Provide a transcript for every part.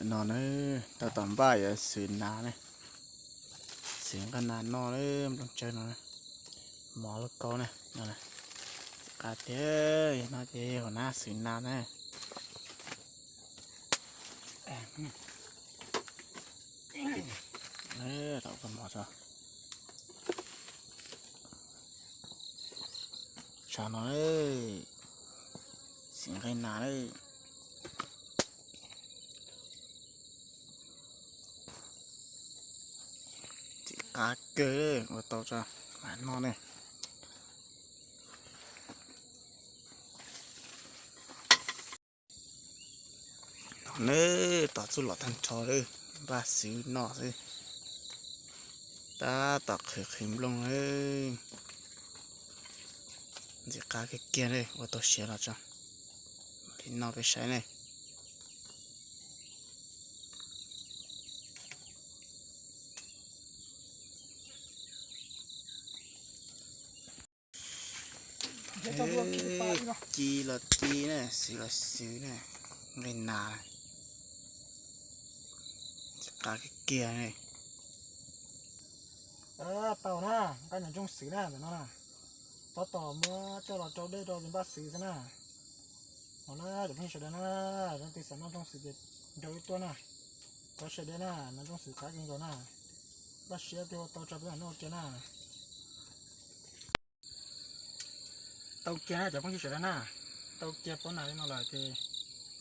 No na, tau tom npaj yuav xwb nas ne, xwb nqaij nas no na, nplooj tsawb no, mov lub kaub na, no na. Txiv qab tiag, no ces hauv na xwb nas na. Tau koj mov tso. Tsam no xwb nqaij nas na. Txiv qab kawg, ua tau tso, mam noj ne. Tom ne, tom txuj lom tag nrho lawm, npaj xwb noj xwb. Tab tom qhwv qhwv nplooj lawm. Ntxim qab kiag kiag ne, ua tau siav los tso, mam li noj peb saib ne. Ci los ci ne, xwb los xwb ne, nqaij nas, ntxim qab kiag kiag ne. Tau na, nqaij nas ntsooj xwb na ntawm no na. Tab tom muab coj los rau dej rau ces npaj xwb xwb na. Hos na cov phooj ywg sawv daws na, leej twg xav noj ntsooj xwb ces nrog wb tuaj na. Thov sawv daws na, nas ntsooj xwb qab kawg nkaus na. Npaj siab twg ua tau tso peb mam noj ua ke na. Tau kiag na cov phooj ywg sawv daws na, tau kiag pob nas li no lawm ces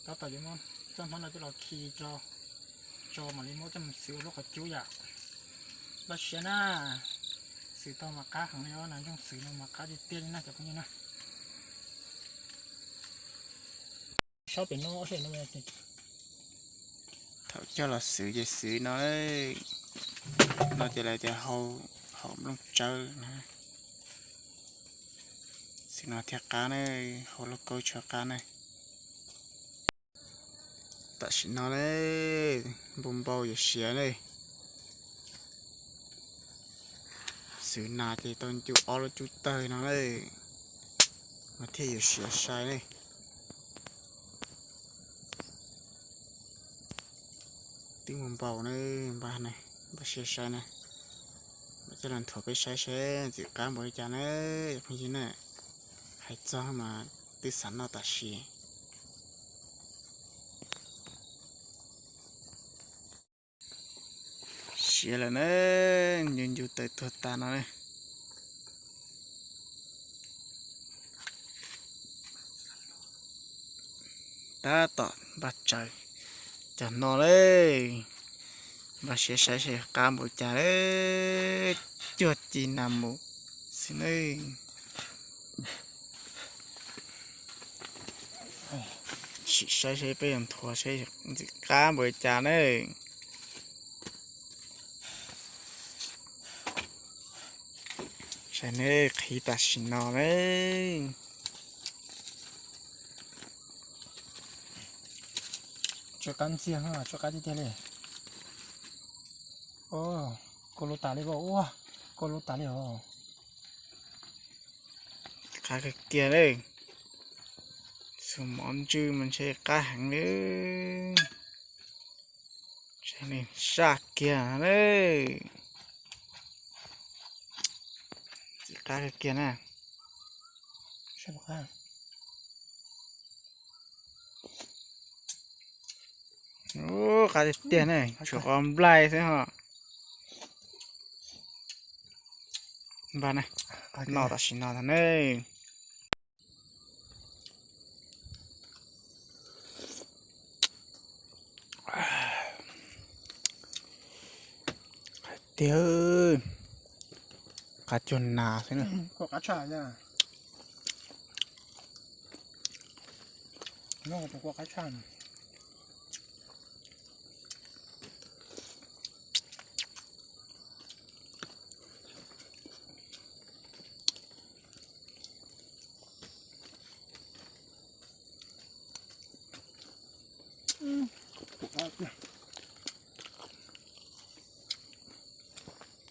tab tom yuav muab txoj hmab no coj los khi tso, tso mam li muab coj mus xwb ua lub qhov cub yom. Npaj siab na, xwb tau mas qab heev li os, nas ntsooj xwb no mas qab tiag tiag li na cov phooj ywg na. Saib pem no, thaum coj los xwb ces xwb no, no ces lawv tias hau nplooj tsawb na. Xwb no thiaj qab ne, hau lauj kaub tshaj qab ne. Tam sim no ne, npau npau yuav siav ne. Xwb nas ces tau ncu ob lub cub tawg no ne, mas thiaj yuav siav sai ne. Twb npau npau ne, npaj ne, npaj siav sai ne. Coj los nthuav peb saib seb ntxim qab npaum li cas ne, phooj ywg na. Hais txog mas twb xav noj tam sim. Siav lawm na, ncu ncu tawg tuag tas no ne. Tab tom npaj tsaws cov no lawm, npaj siav saib seb qab npaum cas lawm, cuag ci nas mus xwb ne. Sim saib seb peb yuav nthuav seb ntxim qab npaum li cas ne. Saib ne, qhib tam sim no ne. Tsw qab ntxiag, tsw qab tiag tiag li. Kua lub tas li, ua, kua lub tas li os. Qab kawg kiag li. Xus mov ntsw mas ntshe qab heev li. Saj kiag na. Txiv qab kawg kiag na. Qab tiag tiag ne, tshuav qhov nplaig xwb ho. Npaj na, noj tam sim no tag ne. Tiag, qab cuag nas xwb na.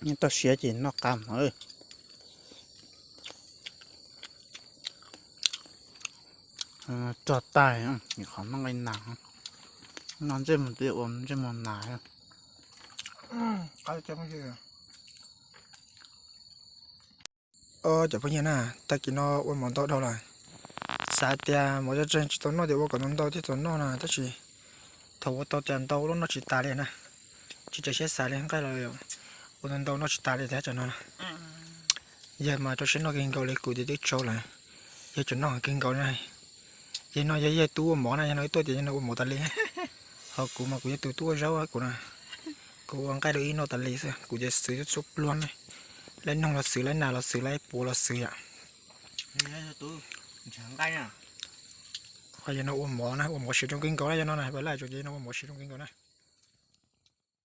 Nyob toj siab ces noj qab mov. Rog tag, qhov noj nqaij nas. No ntsej muag twb ua ntsej muag nas. Cov phooj ywg na, tag kis no ua mov ntau dhau lawm. Xav tias mov tseem tsis tau noj ces ua kom ntau ntau thiaj tau noj na, tab sis thaum ua tau tias ntau lub noj tsis tas li na. Tsis tseem siab xav li, nqaij los ua ntau ntau noj tsis tas li thiab tsam no. Yawg mas rau siab noj kawg nkaus li, kuv ces twb tsau lawm. Yawg tseem noj kawg nkaus na. Yawg no yog yawg tub ua mov na, yawg no ib tuaj ces yawg no ua mov tas li. Ho kuv mas kuv yog tus tub ua zaub kuv na. Kuv ua nqaij rau ib noj tas li xwb, kuv ces xwv txhua pluag ne. Laib noog los xwv, laib nas los xwv, laib puav los xwv yom. Ho yawg no ua mov na, ua mov siv zoo kawg nkaus na, yawg no na, pab laj tsuas ces yawg no ua mov siv zoo kawg nkaus na.